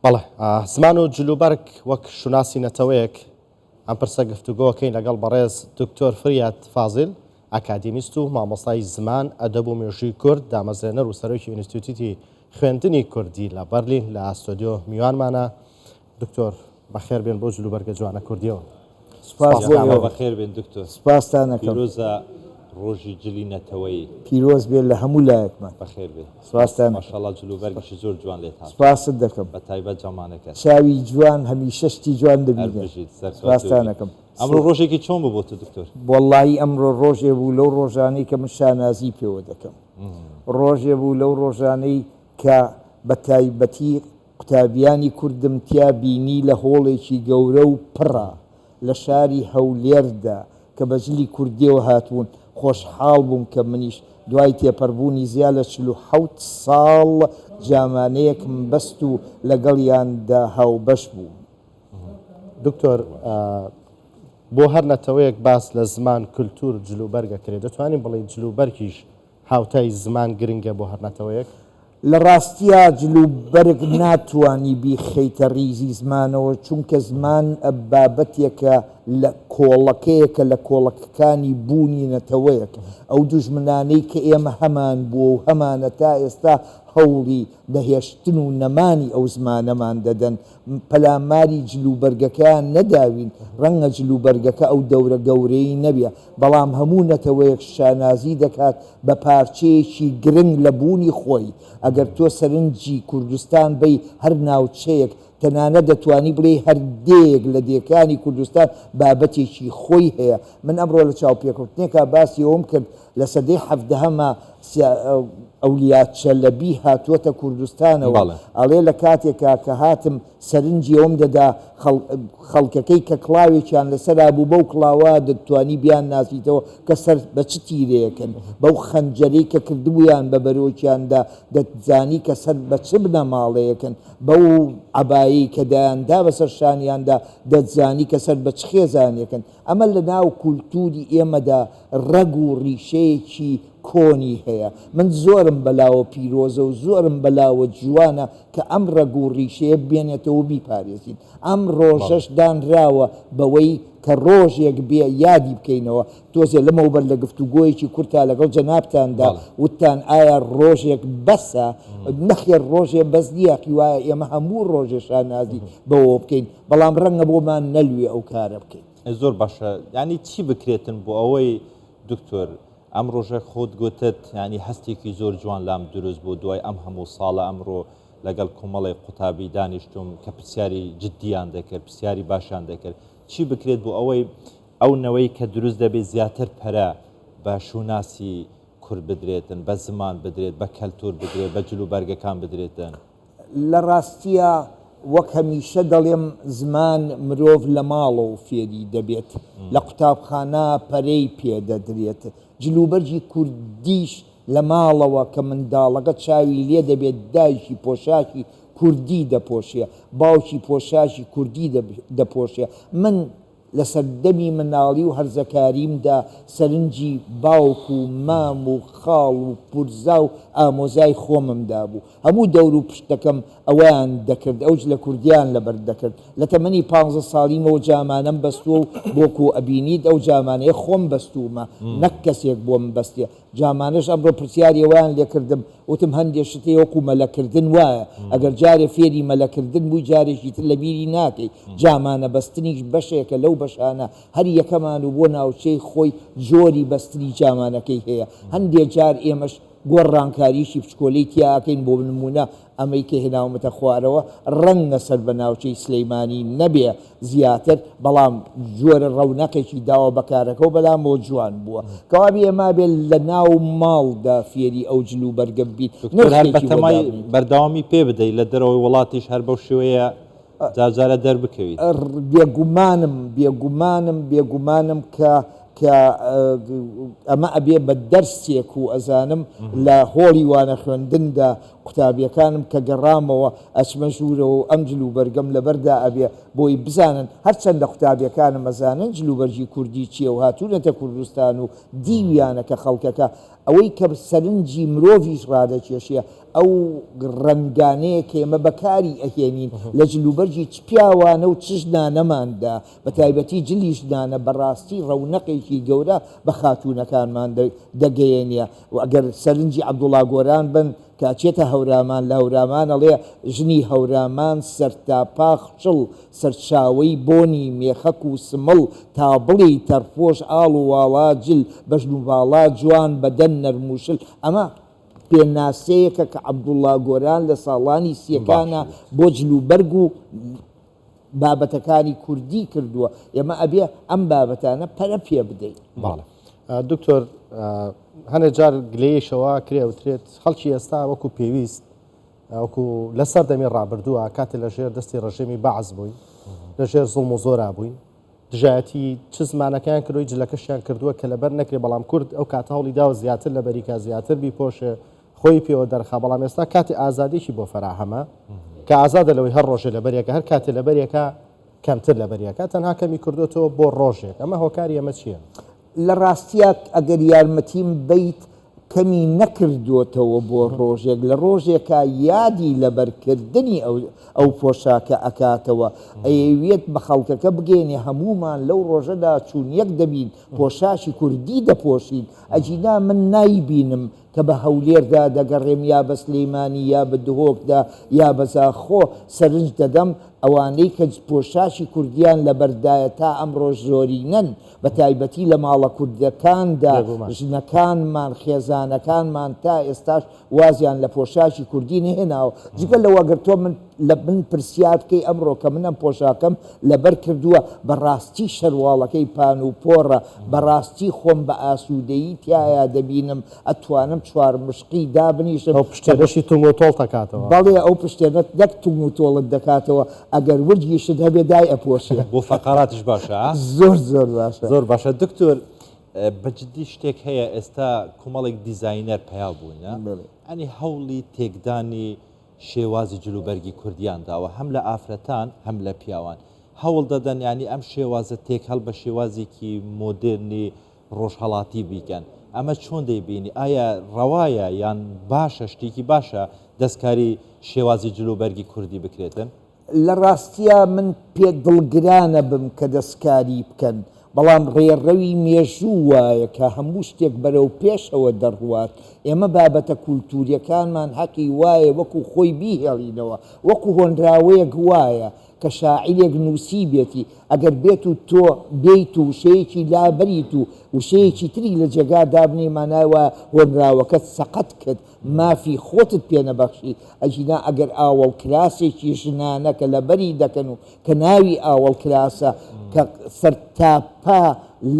بەڵێ زمان و جلوبەرگ وەک شوناسی نەتەوەیەک، ئەم پرسە گفتوگۆکەین لەگەڵ بەڕێز دکتۆر فریاد فازیل، ئەکادیمیست و مامۆستای زمان، ئەدەب و مێژووی کورد، دامەزرێنەر و سەرۆکی ئینستیتوتی خوێندنی کوردی لە بەرلین لە ستۆدیۆ میوانمانە. دکتۆر بەخێر بێن بۆ جلوبەرگە جوانە کوردیەوە. سپاس بۆ ئێوە. بەخێر بێن دکتۆر. سپاستان ئەکەم. پیرۆزە ڕۆژی جلی نەتەوەیی. پیرۆز بێت لە هەموو لایەکمان. بەخێر بێی. سپاستان ئەکەم. ماشاءاللە جلوبەرگیشی زۆر جوان لێت هاتووە. سپاست دەکەم. بە تایبەت جامانەکەت. چاوی جوان هەمیشە شتی جوان هەر دەبینێ. بژیت سەرکەوتوو سپاستان بی. ئەکەم. ئەمڕۆ ڕۆژێکی چۆن بوو بۆ تۆ دکتۆر؟ وەڵڵاهی ئەمڕۆ ڕۆژێ بوو لەو ڕۆژانەی کە من شانازی پێوە دەکەم. ڕۆژێ بوو لەو ڕۆژانەی کە بە تایبەتی قوتابیانی کوردم تیا بینی لە هۆڵێکی گەورە و پڕا لە شاری هەولێردا کە بە جلی کوردیەوە هاتبوون، خۆشحاڵ بووم کە منیش دوای تێپەربوونی زیا لە 47 ساڵ جامانەیەکم بەست و لەگەڵیاندا هاوبەش بووم. دکتۆر بۆ هەر نەتەوەیەک باس لە زمان، کلتور، جلوبەرگ ئەکرێ، دەتوانین بڵێین جلوبەرگیش هاوتای زمان گرنگە بۆ هەر نەتەوەیەک؟ لە ڕاستیا جل و بەرگ ناتوانی بیخەیتە ڕیزی زمانەوە، چونکە زمان بابەتێکە لە کۆڵەکەیەکە لە کۆڵەکەکانی بوونی نەتەوەیەک. ئەو دوژمنانەی کە ئێمە هەمان بووە و هەمانە تا ئێستا هەوڵی نەهێشتن و نەمانی ئەو زمانەمان دەدەن، پەلاماری جل و بەرگەکەیان نەداوین، ڕەنگە جل و بەرگەکە ئەو دەورە گەورەی نەبێ، بەڵام هەموو نەتەوەیەک شانازی دەکات بە پارچەیەکی گرنگ لە بوونی خۆی، ئەگەر تۆ سەرنجی کوردستان بەی هەر ناوچەیەک، تەنانەت دەتوانی بڵێی هەر دێیەک لە دێکانی کوردستان بابەتێکی خۆی هەیە، من ئەمڕۆ لە چاوپێکەوتنێکا باسی ئەوەم کرد لە سەدەی حەڤدەهەما ئەولیا چەلەبی هاتووەتە کوردستانەوە، ئەڵێ لە کاتێکا کە هاتم سەرنجی ئەوم دەدا خەڵکەکەی کە کڵاوێکیان لەسەرا بوو بەو کڵاوە دەتتوانی بیانناسیتەوە کە سەر بە چ تیرەیەکن، بەو خەنجەرەی کە کردبوویان بە بەرۆکیاندا دەتزانی کە سەر بە چ بنەماڵەیەکن، بەو عەبایەی کە دایاندا بەسەر شانیاندا دەتزانی کە سەر بە چ خێزانێکن. ئەمە لە ناو کولتووری ئێمەدا ڕەگ و ڕیشەیەکی کۆنی هەیە. من زۆرم بەلاوە پیرۆزە و زۆرم بەلاوە جوانە کە ئەم ڕەگ و ڕیشەیە بمێنێتەوە و بیپارێزین. ئەم ڕۆژەش دانراوە بەوەی کە ڕۆژێک بێ یادی بکەینەوە. تۆزێ لەمەوبەر لە گفتوگۆیەکی کورتا لەگەڵ جەنابتاندا وتتان ئایا ڕۆژێک بەسە؟ نەخێر ڕۆژێ بەس نییە، هیوایە ئێمە هەموو ڕۆژێ شانازی بەوەوە بکەین، بەڵام ڕەنگە بۆمان نەلوێ ئەو کارە بکەین. زۆر باشە یانی چی بکرێتن بۆ ئەوەی دکتۆر ئەم ڕۆژە خۆت گوتت یانی هەستێکی زۆر جوان لام دروست بوو دوای ئەم هەموو ساڵە ئەمڕۆ لەگەڵ کۆمەڵێک قوتابی دانیشتوم کە پرسیاری جدیان دەکرد پرسیاری باشیان دەکرد چی بکرێت بۆ ئەوەی ئەو نەوەی کە دروست دەبێت زیاتر پەرە بە شوناسی کورد بدرێتن بە زمان بدرێت بە کەلتور بدرێت بە جلوبەرگەکان بدرێتن؟ لە ڕاستیا وەک هەمیشە دەڵێم زمان مرۆڤ لە ماڵەوە فێری دەبێت، لە قوتابخانە پەرەی پێ دەدرێت. جلوبەرگی کوردیش لە ماڵەوە کە منداڵەکە چاوی لێ دەبێت دایکی پۆشاکی کوردی دەپۆشێ، باوکی پۆشاکی کوردی دەپۆشێ. من لە سەردەمی مناڵی و هەرزەکاریمدا سەرنجی باوک و مام و خاڵ و پورزا و ئامۆزای خۆمم دابوو. هەموو دەور و پشتەکەم ئەوەیان دەکرد، ئەو جلە کوردییان لەبەر دەکرد. لە تەمەنی پانزە ساڵیمەوە جامانەم بەستووە و بۆکو ئەبینیت ئەو جامانەیە خۆم بەستوومە نەک کەسێک بۆم بەستێ. جامانەش ئەمڕۆ پرسیاری ئەوەیان لێکردم، وتم هەندێ شت هەیە وەکو مەلەکردن وایە، ئەگەر جارێ فێری مەلەکردن بووی جارێکی تر لەبیری ناکەی، جامانە بەستنیش بەشێکە لەو بەشانە، هەر یەکەمان و بۆ ناوچەی خۆی جۆری بەستنی جامانەکەی هەیە، هەندێ جار ئێمەش گۆڕانکاریی بچکۆلەی تیا ئەکەین، بۆ نموونە ئەمەی کە هێناومەتە خوارەوە ڕەنگە سەر بە ناوچەی سلیمانی نەبێ زیاتر بەڵام جۆرە ڕەونەقێکی داوە بە کارەکە و بەلامەوە جوان بووە کەوابێ ئێمە ئەبێ لە ناو ماڵدا فێری ئەو جل و بەرگە ببین دکتۆر هەر نرخێکی بۆ بەتەمای دابنێین. بەردەوامی پێ بدەی لە دەرەوەی وڵاتیش هەر بەو شێوەیە جارجارە دەربکەویت. بێگومانم بێگومانم بێگومانم کە کە ئەمە ئەبێ بە دەرسێک و ئەزانم لە هۆڵی وانە خوێندندا قوتابیەکانم کە گەڕامەوە ئەچمە ژوورەوە و ئەم جل و بەرگەم لەبەردا ئەبێ بۆی بزانن هەرچەندە قوتابیەکانم ئەزانن جل و بەرگی کوردی چیە و هاتوونەتە کوردستان و دیویانە کە خەڵکەکە. ئەوەی کە سەرنجی مرۆڤیش ڕادەکێشێ ئەو ڕەنگانەیە کە ئێمە بەکاری ئەهێنین لە جلوبەرگی چ پیاوانە و چ ژنانەماندا، بە تایبەتی جلی ژنانە بەڕاستی ڕەونەقێکی گەورە بە خاتوونەکانمان دەگەیەنێ و ئەگەر سەرنجی عەبدوڵا گۆران بن کە ئەچێتە هەورامان لە هەورامان ئەڵێ ژنی هەورامان سەرتاپا خشڵ سەرچاوەی بۆنی مێخەک و سمڵ تا بڵێی تەڕپۆش ئاڵ و واڵا جل بەژن و باڵا جوان بەدەن نەرم و شل ئەمە پێناسەیەکە کە عەبدوڵا گۆران لە ساڵانی سیەکانا بۆ جلوبەرگ و بابەتەکانی کوردی کردووە، ئێمە ئەبێ ئەم بابەتانە پەرە پێ بدەین. بەڵێ دکتۆر هەنێ جار گلەیەشەوە کرێ وترێت خەڵکی ئێستا وەکو پێویست وەکو لە سەردەمی ڕابردووە کاتێ لە ژێر دەستی ڕژێمی بەعس بووین لە ژێر زوڵم و زۆرا بووین دژایەتی چ زمانەکەیان کردووی جلەکەشیان کردووە کە لەبەر نەکرێ بەڵام کورد ئەو کاتە هەوڵی داوە زیاتر لەبەریکا زیاتر بیپۆشێ خۆی پێوە دەرخا بەڵام ئێستا کاتی ئازادیی بۆ فەراهەمە کە ئازادە لەوەی هەر ڕۆژێ لەبەرێکە هەر کاتێ لەبەرێکە کەمتر لەبەرێکە تەنها کەمی کردوێتەوە بۆ ڕۆژێک ئەمە هۆکاری ئەمە چییە؟ لە ڕاستیا ئەگەر یارمەتیم بەیت کەمی نەکردۆتەوە بۆ ڕۆژێک لە ڕۆژێکا یادی لەبەرکردنی ئەو پۆشاکە ئەکاتەوە ئەیەوێت بە خەڵکەکە بگەیەنێ هەموومان لەو ڕۆژەدا چوون یەک دەبین پۆشاکی کوردی دەپۆشین ئەگینا من نایبینم کە بە هەولێردا دەگەڕێم یا بە سلیمانی یا بە دهۆکدا یا بە زاخۆ سەرنج دەدەم ئەوانەی کە پۆشاکی کوردیان لەبەردایە تا ئەمڕۆش زۆرینەن بە تایبەتی لە ماڵە کوردەکاندا ژنەکانمان خێزانەکانمان تا ئێستاش وازیان لە پۆشاکی کوردی نەهێناوە جگە لەوە گەر تۆ من لە من پرسیار بکەی ئەمڕۆ کە من ئەم پۆشاکەم لەبەر کردووە بەڕاستی شەرواڵەکەی پان و پۆڕە بەڕاستی خۆم بە ئاسوودەیی تیایا دەبینم ئەتوانم چوارمشقی دابنیشم ئەو پشتێنەشی تونگ و تۆڵت ئەکاتەوە. بەڵێ ئەو پشتێنەت نەک تونگ و تۆڵت دەکاتەوە ئەگەر ورگیشت هەبێ دای ئەپۆشێ. بۆ فەقەراتیش باشە ئا؟ زۆر زۆر باشە. زۆر باشە دکتۆر بە جدی شتێک هەیە ئێستا کۆمەڵێک دیزاینەر پەیا بوونە ئەنی هەوڵی تێکدانی شێوازی جلوبەرگی کوردیان داوە هەم لە ئافرەتان هەم لە پیاوان هەوڵ دەدەن یانی ئەم شێوازە تێکهەڵ بە شێوازێکی مۆدێرنی ڕۆژهەڵاتی بیکەن ئەمە چۆن دەیبینی ئایا ڕەوایە یان باشە شتێکی باشە دەستکاری شێوازی جلوبەرگی کوردی بکرێتن؟ لە ڕاستیا من پێ دڵگرانەبم کە دەستکاری بکەن، بەڵام ڕێڕەوی مێژوو وایە کە هەموو شتێک بەرەو پێشەوە دەڕوات، ئێمە بابەتە کولتووریەکانمان هەقی وایە وەکو خۆی بیهێڵینەوە، وەکو هۆنراوەیەک وایە کە شاعیرێک نووسیبێتی، ئەگەر بێت و تۆ بێیت و وشەیەکی لابەریت و وشەیەکی تری لە جێگا دابنێی مانای وایە هۆنراوەکەت سەقەت کرد، مافی خۆتت پێ نەبەخشی، ئەگینا ئەگەر ئاوەڵ کراسێکی ژنانە کە لەبەری دەکەن و کە ناوی ئاوەڵ کراسە کە سەرتاپا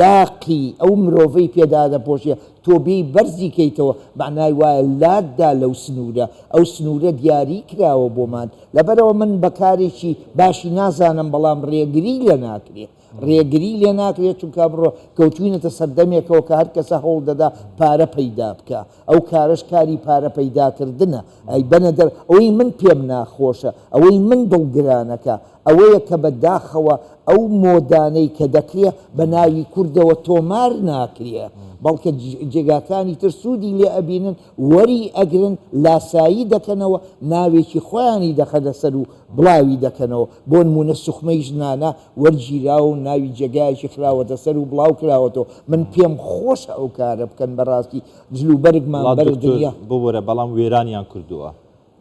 لاقی ئەو مرۆڤەی پێ دادەپۆشێ تۆ بێی بەرزی کەیتەوە مەعنای وایە لات دا لەو سنوورە، ئەو سنوورە دیاری کراوە بۆمان لەبەرئەوە من بە کارێکی باشی نازانم بەڵام رێگری لێ ناکرێ. ڕێگری لێ ناکرێت چونکە ئەمڕۆ کەوتوینەتە سەردەمێکەوە کە هەر کەسە هەوڵ دەدا پارە پەیدا بکا ئەو کارەش کاری پارە پەیدا کردنە ئەی بەنە دەر ئەوەی من پێم ناخۆشە ئەوەی من دڵگرانەکە ئەوەیە کە بە داخەوە ئەو مۆدانەی کە دەکرێ بە ناوی کوردەوە تۆمار ناکرێ بەڵکە جێگاکانی تر سوودی لێ ئەبینن وەری ئەگرن لاسایی دەکەنەوە ناوێکی خۆیانی دەخەنە سەر و بڵاوی دەکەنەوە بۆنموونە سوخمەی ژنانە وەرگیراوە و ناوی جێگایەکی خراوەتە سەر و بڵاو کراوەتەوە من پێم خۆشە ئەو کارە بکەن بەڕاستی جل و بەرگمان وەڵا بەرە دکتۆر دنیا. ببورە بەڵام وێرانیان کردووە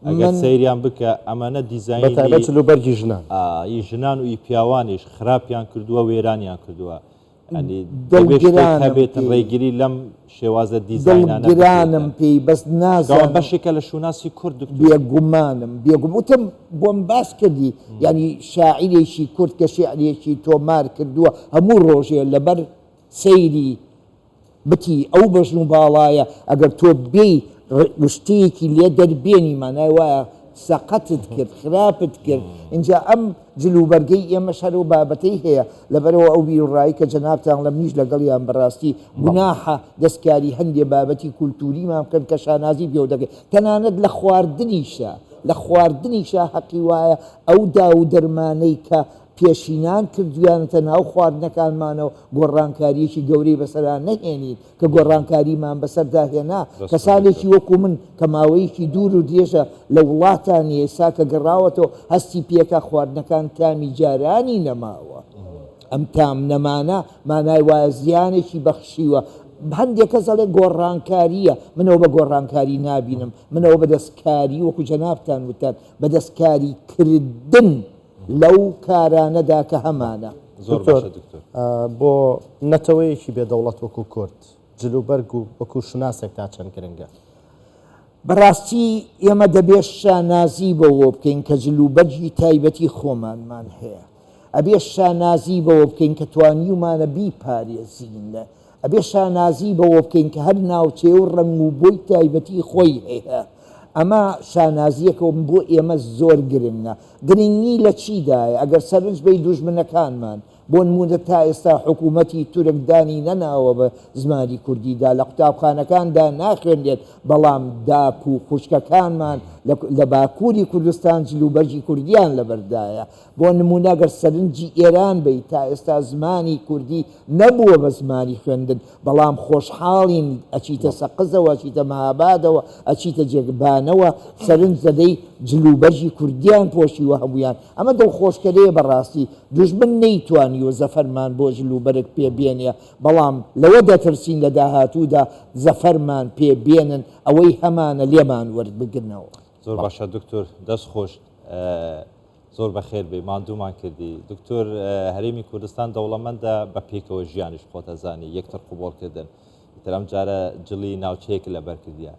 ئەگەر من. سەیریان بکە ئەمەنە بە تایبەت دیزاینی جل و بەرگی ژنان. ئا ی ژنان و ی پیاوانیش خراپیان کردووە وێرانیان کردووە یانی دەبێ شتێک دڵگرانم هەبێتن پێی. ڕێگری لەم شێوازە دیزاینانە دڵگرانم بکرێتن پێی بەس چونکە ئەوە نازانم. بەشێکە لە شوناسی کورد دکتۆر. بێگومانم بێگوم وتم بۆم باس کردی یانی شاعیرێکی کورد کە شیعرێکی تۆمار کردووە هەموو ڕۆژێ لەبەر سەیری بتی ئەو بەژن و باڵایە ئەگەر تۆ بێی وشتەیەکی لێ دەربێنی مانای وایە سەقەتت کرد خراپت کرد ئینجا ئەم جلوبەرگەی ئێمەش هەر ئەو بابەتەی هەیە لەبەرئەوە ئەو بیروڕای کە جەنابتان لە منیش لەگەڵیان بەڕاستی گوناحە دەستکاری هەندێ بابەتی کولتووریمان بکەن کە شانازی پێوە دەکەین تەنانەت لە خواردنیشا. لە خواردنیشا هەقی وایە ئەو داو و دەرمانەی کە پێشینان کردویانەتە ناو خواردنەکانمانەوە گۆڕانکارییەکی گەورەی بەسەرا نەهێنین کە گۆڕانکاریمان بەسەردا هێنا کەسانێکی وەکو من کە ماوەیەکی دوور و درێژە لە وڵاتانی ئێستا کە گەڕاوەتەوە هەستی پێکا خواردنەکان تامی جارانی نەماوە. ئەم تام نەمانە مانای وایە زیانێکی بەخشیوە. هەندێک کەس ئەڵێ گۆڕانکارییە، من ئەوە بە گۆڕانکاری نابینم، من ئەوە بە دەستکاری وەکو جەنابتان وتتان بە دەستکاری کردن لەو کارانەدا کە هەمانە. زۆر دکتۆر باشە دکتۆر. بۆ نەتەوەیەکی بێ دەوڵەت وەکو کورد جلوبەرگ و وەکو شوناسێک تا چەند گرنگە؟ بەڕاستی ئێمە دەبێ شانازی بەوە بکەین کە جلوبەرگی تایبەتی خۆمانمان هەیە. ئەبێ شانازی بەوە بکەین کە توانیومانە بیپارێزین. ئەبێ شانازی بەوە بکەین کە هەر ناوچەیە و ڕەنگ و بۆی تایبەتی خۆی هەیە. ئەمە شانازییەکە و بۆ ئێمە زۆر گرنگە. گرنگی لە چیدایە؟ ئەگەر سەرنج بەی دوژمنەکانمان، بۆ نموونە تا ئێستا حکوومەتی تورک دانی نەناوە بە زمانی کوردیدا، لە قوتابخانەکاندا ناخوێنرێت، بەڵام داک و خوشکەکانمان لە باکووری کوردستان جلوبەرگی کوردییان لەبەردایە. بۆ نموونە گەر سەرنجی ئێران بەی تا ئێستا زمانی کوردی نەبووە بە زمانی خوێندن، بەڵام خۆشحاڵین ئەچیتە سەقزەوە، ئەچیتە مهابادەوە، ئەچیتە جێگبانەوە سەرنج دەدەی جلوبەرگی کوردیان پۆشیوە هەموویان، ئەمە دڵخۆشکەرەیە بەڕاستی، دوژمن نەیتوانیوە زەفەرمان بۆ جلوبەرگ پێ بێنێ، بەڵام لەوە دەترسین لە داهاتوودا زەفەرمان پێ بێنن، ئەوەی هەمانە لێمان وەربگرنەوە. زۆر باشە دکتۆر دەست خۆش. زۆر بەخێر بێی ماندوومان کردی. دکتۆر هەرێمی کوردستان دەوڵەمەندە بە پێکەوە ژیانیش خۆت ئەزانی یەکتر قبوڵ کردن ئیتر ئەم جارە جلی ناوچەیەک لەبەر کردیە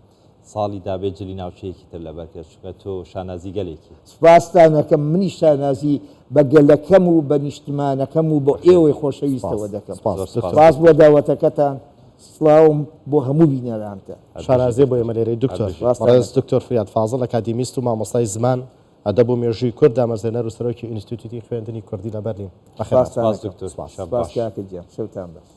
ساڵی دابێ جلی ناوچەیەکی تر لەبەر کرد چونکە تۆ شانازی گەلێکی. سوپاستان ئەکەم منیش شانازی بە گەلەکەم و بە نیشتمانەکەم و بۆ ئێوەی خۆشەویستەوە دەکەم. سوپاس دکتۆر. سوپاس بۆ داوەتەکەتان سڵاوم بۆ هەموو بینەرانتان. شانازیە بۆ ئێمە لێرەی دکتۆر. بەڕێز دکتۆر فریاد فازڵ ئەکادیمیست و مامۆستای زمان ئەدەب و مێژووی کورد، دامەزرێنەر و سەرۆکی ئینستیتوتی خوێندنی کوردی لە بەرلین. بەخێرهاتن. سپاس دکتۆر. سپاس کاکە گیان. شەوتان باش.